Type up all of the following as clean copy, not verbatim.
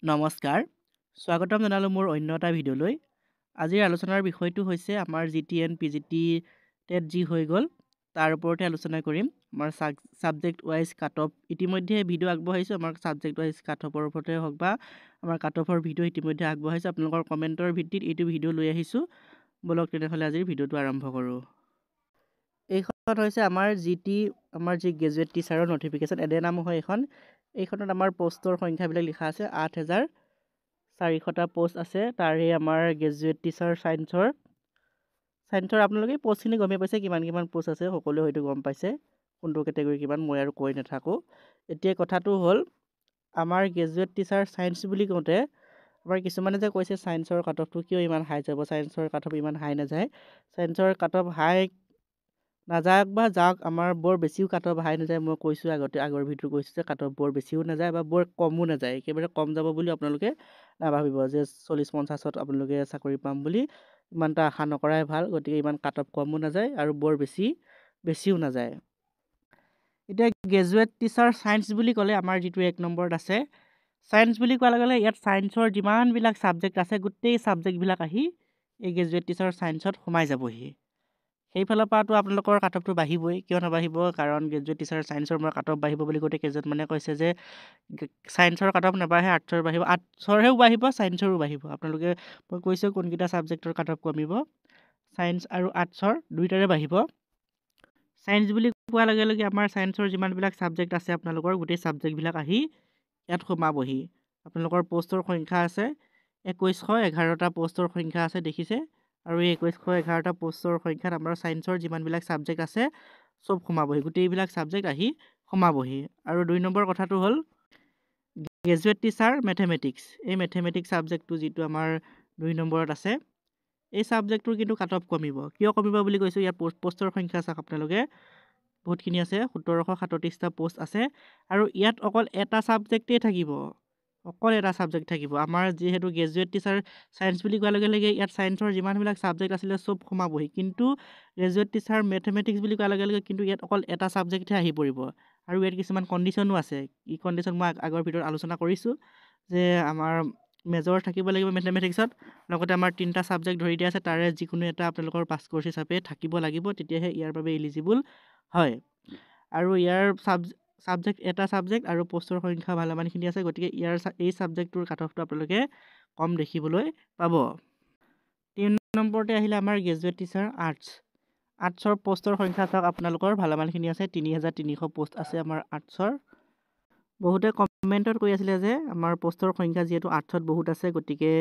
নমস্কাৰ, স্বাগতম জনালোঁ মোৰ অন্য এটা ভিডিঅ'লৈ। আজিৰ আলোচনাৰ বিষয়টো হৈছে আমাৰ G T and P G T TET যি হৈ গ'ল তাৰ ওপৰতে আলোচনা কৰিম। আমাৰ ছাবজেক্ট ৱাইজ কাট অফ ইতিমধ্যে ভিডিঅ' আগবঢ়াইছোঁ। আমাৰ ছাবজেক্ট ৱাইজ কাট অফৰ ওপৰতে হওক বা আমাৰ কাট অফৰ ভিডিঅ' ইতিমধ্যে আগবঢ়াইছোঁ। আপোনালোকৰ কমেণ্টৰ ভিত্তিত এইটো ভিডিঅ' লৈ আহিছোঁ। ব'লক তেনেহ'লে আজিৰ ভিডিঅ'টো আৰম্ভ কৰোঁ। এইখন হৈছে আমাৰ জি টি, আমাৰ যি গ্ৰেজুৱেট টিচাৰৰ নটিফিকেশ্যন, এডেনাম হয় এইখন। এইখনত আমাৰ পষ্টৰ সংখ্যাবিলাক লিখা আছে। 8400টা পষ্ট আছে। তাৰে আমাৰ গ্ৰেজুৱেট টিচাৰ ছায়েন্সৰ আপোনালোকে পষ্টখিনি গমেই পাইছে, কিমান কিমান পষ্ট আছে সকলোৱে হয়তো গম পাইছে, কোনটো কেটেগৰী কিমান, মই আৰু কৈ নাথাকোঁ। এতিয়া কথাটো হ'ল, আমাৰ গ্ৰেজুৱেট টিচাৰ ছায়েন্স বুলি কওঁতে আমাৰ কিছুমানে যে কৈছে ছায়েন্সৰ কাট অফটো কিয় ইমান হাই যাব, ছায়েন্সৰ কাট অফ ইমান হাই নাযায়। ছায়েন্সৰ কাট অফ হাই নাযাওক বা যাওক, আমাৰ বৰ বেছিও কাট অফ হাই নাযায়। মই কৈছোঁ আগতে, আগৰ ভিডিঅ'ত কৈছোঁ যে কাট অফ বৰ বেছিও নাযায় বা বৰ কমো নাযায়। একেবাৰে কম যাব বুলি আপোনালোকে নাভাবিব যে 40-50ত আপোনালোকে চাকৰি পাম বুলি ইমান এটা আশা নকৰাই ভাল। গতিকে ইমান কাট অফ কমো নাযায় আৰু বৰ বেছি বেছিও নাযায়। এতিয়া গ্ৰেজুৱেট টিচাৰ ছায়েন্স বুলি ক'লে আমাৰ যিটো 1 নম্বৰত আছে, ছায়েন্স বুলি কোৱাৰ লগে লগে ইয়াত ছায়েন্সৰ যিমানবিলাক ছাবজেক্ট আছে গোটেই ছাবজেক্টবিলাক আহি এই গ্ৰেজুৱেট টিচাৰ ছায়েন্সত সোমাই যাবহি। সেইফালৰ পৰাতো আপোনালোকৰ কাট অফটো বাঢ়িবই। কিয় নাবাঢ়িব? কাৰণ গ্ৰেজুৱেট টিচাৰ ছায়েন্সৰ মই কাট অফ বাঢ়িব বুলি কওঁতে কেইজনমানে কৈছে যে ছায়েন্সৰ কাট অফ নাবাঢ়ে, আৰ্টছৰ বাঢ়িব। আৰ্টছৰহেও বাঢ়িব, ছায়েন্সৰো বাঢ়িব। আপোনালোকে মই কৈছোঁ কোনকেইটা ছাবজেক্টৰ কাট অফ কমিব। ছায়েন্স আৰু আৰ্টছৰ দুয়োটাৰে বাঢ়িব। ছায়েন্স বুলি কোৱাৰ লগে লগে আমাৰ ছায়েন্সৰ যিমানবিলাক ছাবজেক্ট আছে আপোনালোকৰ গোটেই ছাবজেক্টবিলাক আহি ইয়াত সোমাবহি। আপোনালোকৰ পষ্টৰ সংখ্যা আছে 2111টা পষ্টৰ সংখ্যা আছে, দেখিছে। আৰু এই 2111টা পষ্টৰ সংখ্যাত আমাৰ ছায়েন্সৰ যিমানবিলাক ছাবজেক্ট আছে চব সোমাবহি, গোটেইবিলাক ছাবজেক্ট আহি সোমাবহি। আৰু 2 নম্বৰ কথাটো হ'ল গ্ৰেজুৱেট টিচাৰ মেথেমেটিক্স। এই মেথেমেটিক্স ছাবজেক্টটো যিটো আমাৰ 2 নম্বৰত আছে, এই ছাবজেক্টটোৰ কিন্তু কাট অফ কমিব। কিয় কমিব বুলি কৈছোঁ? ইয়াৰ পষ্টৰ সংখ্যা চাওক আপোনালোকে, বহুতখিনি আছে, 1737টা পষ্ট আছে। আৰু ইয়াত অকল এটা ছাবজেক্টেই থাকিব, অকল এটা ছাবজেক্ট থাকিব। আমাৰ যিহেতু গ্ৰেজুৱেট টিচাৰ ছায়েন্স বুলি কোৱাৰ লগে লগে ইয়াত ছায়েন্সৰ যিমানবিলাক ছাবজেক্ট আছিলে চব সোমাবহি, কিন্তু গ্ৰেজুৱেট টিচাৰ মেথেমেটিক্স বুলি কোৱাৰ লগে লগে কিন্তু ইয়াত অকল এটা ছাবজেক্টহে আহি পৰিব। আৰু ইয়াত কিছুমান কণ্ডিশ্যনো আছে। কি কণ্ডিশ্যন মই আগৰ ভিডিঅ'ত আলোচনা কৰিছোঁ যে আমাৰ মেজৰ থাকিব লাগিব মেথেমেটিক্সত, লগতে আমাৰ 3টা ছাবজেক্ট ধৰি দিয়া আছে, তাৰে যিকোনো এটা আপোনালোকৰ পাছ কৰ্চ হিচাপে থাকিব লাগিব, তেতিয়াহে ইয়াৰ বাবে এলিজিবল হয়। আৰু ইয়াৰ ছাবজেক্ট এটা ছাবজেক্ট আৰু পষ্টৰ সংখ্যা ভালেমানখিনি আছে, গতিকে ইয়াৰ এই ছাবজেক্টটোৰ কাট অফটো আপোনালোকে কম দেখিবলৈ পাব। 3 নম্বৰতে আহিলে আমাৰ গ্ৰেজুৱেট টিচাৰ আৰ্টছ। আৰ্টছৰ পষ্টৰ সংখ্যা চাওক আপোনালোকৰ ভালেমানখিনি আছে, 3300 পষ্ট আছে আমাৰ আৰ্টছৰ। বহুতে কমেণ্টত কৈ আছিলে যে আমাৰ পষ্টৰ সংখ্যা যিহেতু আৰ্টছত বহুত আছে, গতিকে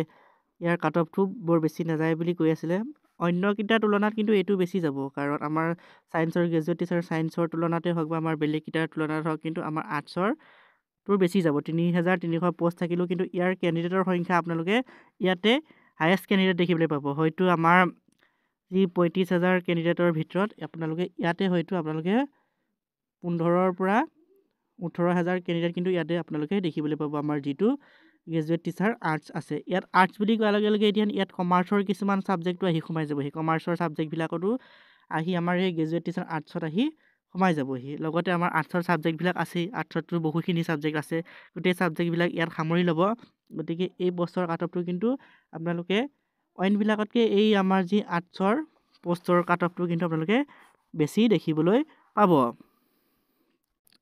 ইয়াৰ কাট অফটো বৰ বেছি নাযায় বুলি কৈ আছিলে। অন্যকেইটাৰ তুলনাত কিন্তু এইটো বেছি যাব, কাৰণ আমাৰ ছায়েন্সৰ গ্ৰেজুৱেট টিচাৰ ছায়েন্সৰ তুলনাতে হওক বা আমাৰ বেলেগকেইটাৰ তুলনাত হওক, কিন্তু আমাৰ আৰ্টছৰটো বেছি যাব। 3300 পষ্ট থাকিলেও কিন্তু ইয়াৰ কেণ্ডিডেটৰ সংখ্যা আপোনালোকে ইয়াতে হায়েষ্ট কেণ্ডিডেট দেখিবলৈ পাব। হয়তো আমাৰ যি 35,000 কেণ্ডিডেটৰ ভিতৰত আপোনালোকে ইয়াতে হয়তো আপোনালোকে 15ৰ পৰা 18,000 কেণ্ডিডেট কিন্তু ইয়াতে আপোনালোকে দেখিবলৈ পাব। আমাৰ যিটো গ্ৰেজুৱেট টিচাৰ আৰ্টছ আছে, ইয়াত আৰ্টছ বুলি কোৱাৰ লগে লগে এতিয়া ইয়াত কমাৰ্চৰ কিছুমান ছাবজেক্টো আহি সোমাই যাবহি। কমাৰ্চৰ ছাবজেক্টবিলাকতো আহি আমাৰ এই গ্ৰেজুৱেট টিচাৰ আৰ্টছত আহি সোমাই যাবহি। লগতে আমাৰ আৰ্টছৰ ছাবজেক্টবিলাক আছেই, আৰ্টছততো বহুখিনি ছাবজেক্ট আছে, গোটেই ছাবজেক্টবিলাক ইয়াত সামৰি ল'ব। গতিকে এই পষ্টৰ কাট অফটো কিন্তু আপোনালোকে অইনবিলাকতকৈ এই আমাৰ যি আৰ্টছৰ পষ্টৰ কাট অফটো কিন্তু আপোনালোকে বেছি দেখিবলৈ পাব।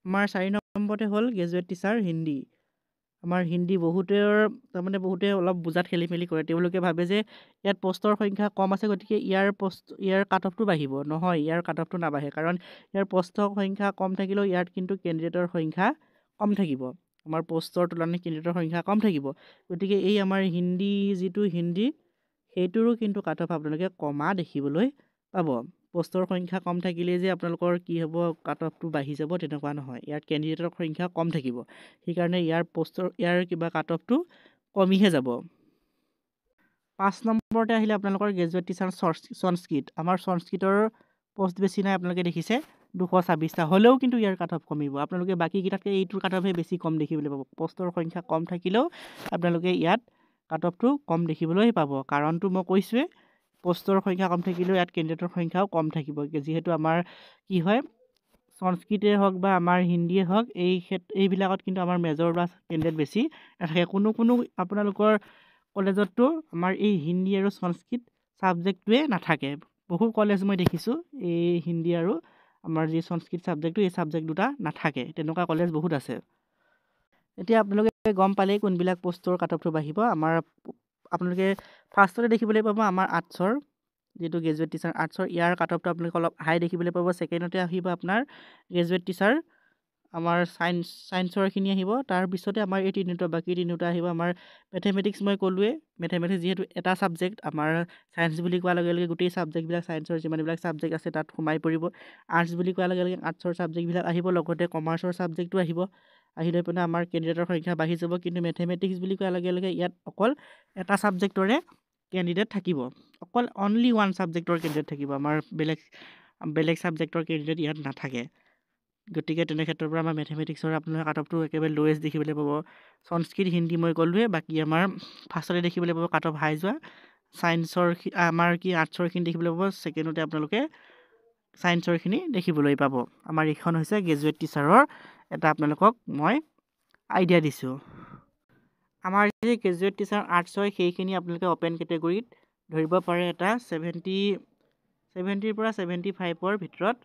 আমাৰ 4 নম্বৰতে হ'ল গ্ৰেজুৱেট টিচাৰ হিন্দী। আমাৰ হিন্দী বহুতৰ তাৰমানে বহুতে অলপ বুজাত খেলি মেলি কৰে। তেওঁলোকে ভাবে যে ইয়াত পষ্টৰ সংখ্যা কম আছে, গতিকে ইয়াৰ কাট অফটো বাঢ়িব। নহয়, ইয়াৰ কাট অফটো নাবাঢ়ে, কাৰণ ইয়াৰ পষ্টৰ সংখ্যা কম থাকিলেও ইয়াত কিন্তু কেণ্ডিডেটৰ সংখ্যা কম থাকিব। আমাৰ পষ্টৰ তুলনাত কেণ্ডিডেটৰ সংখ্যা কম থাকিব। গতিকে এই আমাৰ হিন্দী যিটো হিন্দী, সেইটোৰো কিন্তু কাট অফ আপোনালোকে কমা দেখিবলৈ পাব। পষ্টৰ সংখ্যা কম থাকিলেই যে আপোনালোকৰ কি হ'ব, কাট অফটো বাঢ়ি যাব, তেনেকুৱা নহয়। ইয়াত কেণ্ডিডেটৰ সংখ্যা কম থাকিব, সেইকাৰণে ইয়াৰ পষ্টৰ ইয়াৰ কিবা কাট অফটো কমিহে যাব। 5 নম্বৰতে আহিলে আপোনালোকৰ গ্ৰেজুৱেট টিচাৰ সংস্কৃত। আমাৰ সংস্কৃতৰ পষ্ট বেছি নাই, আপোনালোকে দেখিছে 226টা হ'লেও কিন্তু ইয়াৰ কাট অফ কমিব। আপোনালোকে বাকীকেইটাতকৈ এইটোৰ কাট অফহে বেছি কম দেখিবলৈ পাব। পষ্টৰ সংখ্যা কম থাকিলেও আপোনালোকে ইয়াত কাট অফটো কম দেখিবলৈ পাব। কাৰণটো মই কৈছোঁৱেই, পষ্টৰ সংখ্যা কম থাকিলেও ইয়াত কেণ্ডিডেটৰ সংখ্যাও কম থাকিব। যিহেতু আমাৰ কি হয়, সংস্কৃতেই হওক বা আমাৰ হিন্দীয়ে হওক, এই এইবিলাকত কিন্তু আমাৰ মেজৰ বা কেণ্ডিডেট বেছি নাথাকে। কোনো কোনো আপোনালোকৰ কলেজততো আমাৰ এই হিন্দী আৰু সংস্কৃত ছাবজেক্টটোৱে নাথাকে। বহু কলেজ মই দেখিছোঁ এই হিন্দী আৰু আমাৰ যি সংস্কৃত ছাবজেক্টটো, এই ছাবজেক্ট দুটা নাথাকে, তেনেকুৱা কলেজ বহুত আছে। এতিয়া আপোনালোকে গম পালেই কোনবিলাক পষ্টৰ কাট অফটো বাঢ়িব। আমাৰ আপোনালোকে ফাৰ্ষ্টতে দেখিবলৈ পাব আমাৰ আৰ্টছৰ যিটো গ্ৰেজুৱেট টিচাৰ আৰ্টছৰ, ইয়াৰ কাট অফটো আপোনালোকে অলপ হাই দেখিবলৈ পাব। ছেকেণ্ডতে আহিব আপোনাৰ গ্ৰেজুৱেট টিচাৰ আমাৰ ছায়েন্সৰখিনি আহিব। তাৰপিছতে আমাৰ এই তিনিওটা, বাকী তিনিওটা আহিব। আমাৰ মেথেমেটিক্স মই ক'লোৱেই, মেথেমেটিক্স যিহেতু এটা ছাবজেক্ট, আমাৰ ছায়েন্স বুলি কোৱাৰ লগে লগে গোটেই ছাবজেক্টবিলাক ছায়েন্সৰ যিমানবিলাক ছাবজেক্ট আছে তাত সোমাই পৰিব। আৰ্টছ বুলি কোৱাৰ লগে লগে আৰ্টছৰ ছাবজেক্টবিলাক আহিব, লগতে কমাৰ্চৰ ছাবজেক্টো আহিব। আহি লৈ পিনে আমাৰ কেণ্ডিডেটৰ সংখ্যা বাঢ়ি যাব। কিন্তু মেথেমেটিক্স বুলি কোৱাৰ লগে লগে ইয়াত অকল এটা ছাবজেক্টৰে কেণ্ডিডেট থাকিব, অকল অনলি ওৱান ছাবজেক্টৰ কেণ্ডিডেট থাকিব, আমাৰ বেলেগ বেলেগ ছাবজেক্টৰ কেণ্ডিডেট ইয়াত নাথাকে। গতিকে তেনে ক্ষেত্ৰৰ পৰা আমাৰ মেথেমেটিক্সৰ আপোনাৰ কাট অফটো একেবাৰে লৱেষ্ট দেখিবলৈ পাব। সংস্কৃত, হিন্দী মই ক'লোৱে। বাকী আমাৰ ফাৰ্ষ্টতে দেখিবলৈ পাব কাট অফ হাই যোৱা ছায়েন্সৰ, আমাৰ কি আৰ্টছৰখিনি দেখিবলৈ পাব, ছেকেণ্ডতে আপোনালোকে ছায়েন্সৰখিনি দেখিবলৈ পাব। আমাৰ এইখন হৈছে গ্ৰেজুৱেট টিচাৰৰ এটা আপোনালোকক মই আইডিয়া দিছোঁ। আমাৰ যি গ্ৰেজুৱেট টিচাৰ আৰ্টছ হয়, সেইখিনি আপোনালোকে অ'পেন কেটেগৰীত ধৰিব পাৰে এটা 70ৰ পৰা 75ৰ ভিতৰত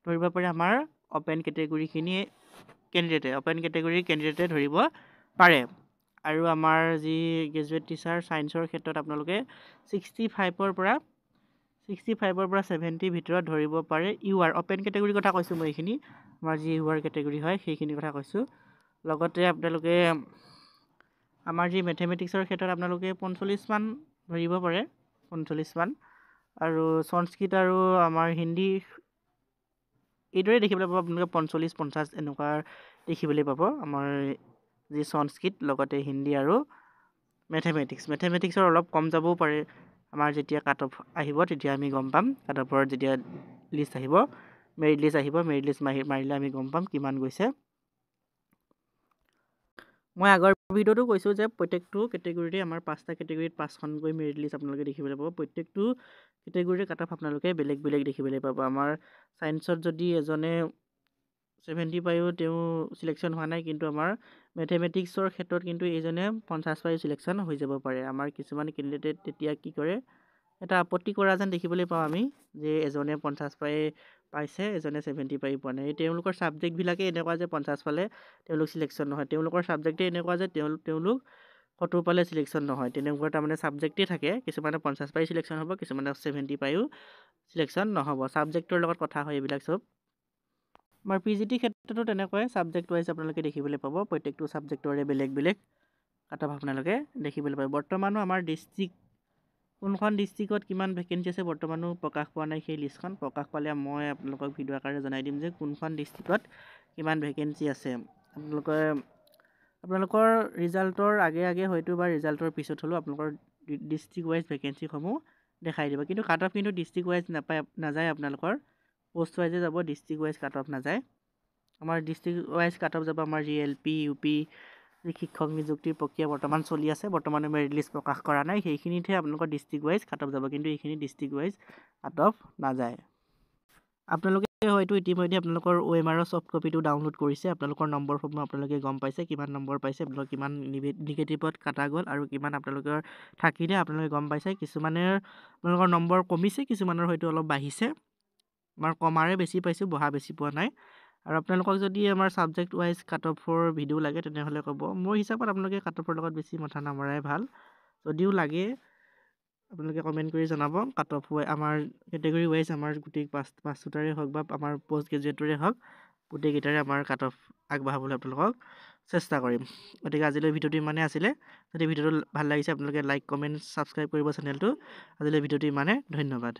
ধৰিব পাৰে। আমাৰ অ'পেন কেটেগৰীখিনি কেণ্ডিডেটে, অ'পেন কেটেগৰীৰ কেণ্ডিডেটে ধৰিব পাৰে। আৰু আমাৰ যি গ্ৰেজুৱেট টিচাৰ ছায়েন্সৰ ক্ষেত্ৰত আপোনালোকে 65ৰ পৰা 70ৰ ভিতৰত ধৰিব পাৰে। ইউ আৰ অ'পেন কেটেগৰীৰ কথা কৈছোঁ মই, এইখিনি আমাৰ যি ইউ আৰ কেটেগৰী হয় সেইখিনি কথা কৈছোঁ। লগতে আপোনালোকে আমাৰ যি মেথেমেটিক্সৰ ক্ষেত্ৰত আপোনালোকে 45মান ধৰিব পাৰে, 45মান। আৰু সংস্কৃত আৰু আমাৰ হিন্দী এইদৰে দেখিবলৈ পাব আপোনালোকে, 45, 50 এনেকুৱা দেখিবলৈ পাব। আমাৰ যি সংস্কৃত, লগতে হিন্দী আৰু মেথেমেটিক্স, মেথেমেটিক্সৰ অলপ কম যাবও পাৰে। আমাৰ যেতিয়া কাট অফ আহিব তেতিয়া আমি গম পাম। কাট অফৰ যেতিয়া লিষ্ট আহিব, মেৰিট লিষ্ট আহিব, মেৰিট লিষ্ট মাৰিলে আমি গম পাম কিমান গৈছে। মই আগৰ ভিডিঅ'টো কৈছোঁ যে প্ৰত্যেকটো কেটেগৰীতে আমাৰ 5টা কেটেগৰীত 5খনকৈ মেৰিট লিষ্ট আপোনালোকে দেখিবলৈ পাব। প্ৰত্যেকটো কেটেগৰীৰ কাট অফ আপোনালোকে বেলেগ বেলেগ দেখিবলৈ পাব। আমাৰ ছায়েন্সত যদি এজনে 70 পায়ো তেওঁ চিলেকশ্যন হোৱা নাই, কিন্তু আমাৰ মেথেমেটিক্সৰ ক্ষেত্ৰত কিন্তু এইজনে 50 পায়ো চিলেকশ্যন হৈ যাব পাৰে। আমাৰ কিছুমান কেণ্ডিডেট তেতিয়া কি কৰে, এটা আপত্তি কৰা যেন দেখিবলৈ পাওঁ আমি যে এজনে 50 পাই পাইছে, এজনে 70 পাই পোৱা নাই। এই তেওঁলোকৰ ছাবজেক্টবিলাকেই এনেকুৱা যে 50 পালে তেওঁলোক চিলেকশ্যন নহয়। তেওঁলোকৰ ছাবজেক্টেই এনেকুৱা যে তেওঁলোক 70 পালে চিলেকশ্যন নহয়। তেনেকুৱা তাৰমানে ছাবজেক্টেই থাকে। কিছুমানে 50 পাই চিলেকশ্যন হ'ব, কিছুমানে 70 পায়ো চিলেকশ্যন নহ'ব। ছাবজেক্টৰ লগত কথা হয় এইবিলাক চব। আমাৰ পি জি টি ক্ষেত্ৰতো তেনেকুৱাই ছাবজেক্ট ৱাইজ আপোনালোকে দেখিবলৈ পাব, প্ৰত্যেকটো ছাবজেক্টৰে বেলেগ বেলেগ কাট অফ আপোনালোকে দেখিবলৈ পাব। বৰ্তমানো আমাৰ ডিষ্ট্ৰিক্ট, কোনখন ডিষ্ট্ৰিক্টত কিমান ভেকেঞ্চি আছে বৰ্তমানো প্ৰকাশ পোৱা নাই। সেই লিষ্টখন প্ৰকাশ পালে মই আপোনালোকক ভিডিঅ' আকাৰে জনাই দিম যে কোনখন ডিষ্ট্ৰিক্টত কিমান ভেকেঞ্চি আছে। আপোনালোকৰ ৰিজাল্টৰ আগে আগে হয়তো বা ৰিজাল্টৰ পিছত হ'লেও আপোনালোকৰ ডিষ্ট্ৰিক্ট ৱাইজ ভেকেঞ্চিসমূহ দেখাই দিব। কিন্তু কাট অফ কিন্তু ডিষ্ট্ৰিক্ট ৱাইজ নাপায়, নাযায়, আপোনালোকৰ পষ্ট ৱাইজে যাব, ডিষ্ট্ৰিক্ট ৱাইজ কাট অফ নাযায়। আমাৰ ডিষ্ট্ৰিক্ট ৱাইজ কাট অফ যাব আমাৰ যি এল পি, ইউ পি যি শিক্ষক নিযুক্তিৰ প্ৰক্ৰিয়া বৰ্তমান চলি আছে, বৰ্তমানে মেৰিট লিষ্ট প্ৰকাশ কৰা নাই, সেইখিনিতহে আপোনালোকৰ ডিষ্ট্ৰিক্ট ৱাইজ কাট অফ যাব। কিন্তু এইখিনি ডিষ্ট্ৰিক্ট ৱাইজ কাট অফ নাযায়। আপোনালোকে হয়তো ইতিমধ্যে আপোনালোকৰ অ' এম আৰৰ ছফ্ট কপিটো ডাউনলোড কৰিছে। আপোনালোকৰ নম্বৰসমূহ আপোনালোকে গম পাইছে, কিমান নম্বৰ পাইছে আপোনালোকৰ, কিমান নিগেটিভত কটা গ'ল আৰু কিমান আপোনালোকৰ থাকিলে আপোনালোকে গম পাইছে। কিছুমানে আপোনালোকৰ নম্বৰ কমিছে, কিছুমানৰ হয়তো অলপ বাঢ়িছে। আমাৰ কমাৰে বেছি পাইছোঁ, বঢ়া বেছি পোৱা নাই। আৰু আপোনালোকক যদি আমাৰ ছাবজেক্ট ৱাইজ কাট অফৰ ভিডিঅ' লাগে তেনেহ'লে ক'ব। মোৰ হিচাপত আপোনালোকে কাট অফৰ লগত বেছি মাথা নামৰাই ভাল। যদিও লাগে আপোনালোকে কমেণ্ট কৰি জনাব। কাট অফ আমাৰ কেটেগৰী ৱাইজ আমাৰ গোটেই পাঁচোটাৰে হওক বা আমাৰ পষ্ট গ্ৰেজুৱেটৰে হওক, গোটেইকেইটাৰে আমাৰ কাট অফ আগবঢ়াবলৈ আপোনালোকক চেষ্টা কৰিম। গতিকে আজিলৈ ভিডিঅ'টো ইমানেই আছিলে। যদি ভিডিঅ'টো ভাল লাগিছে আপোনালোকে লাইক, কমেণ্ট, ছাবস্ক্ৰাইব কৰিব চেনেলটো। আজিলৈ ভিডিঅ'টো ইমানে, ধন্যবাদ।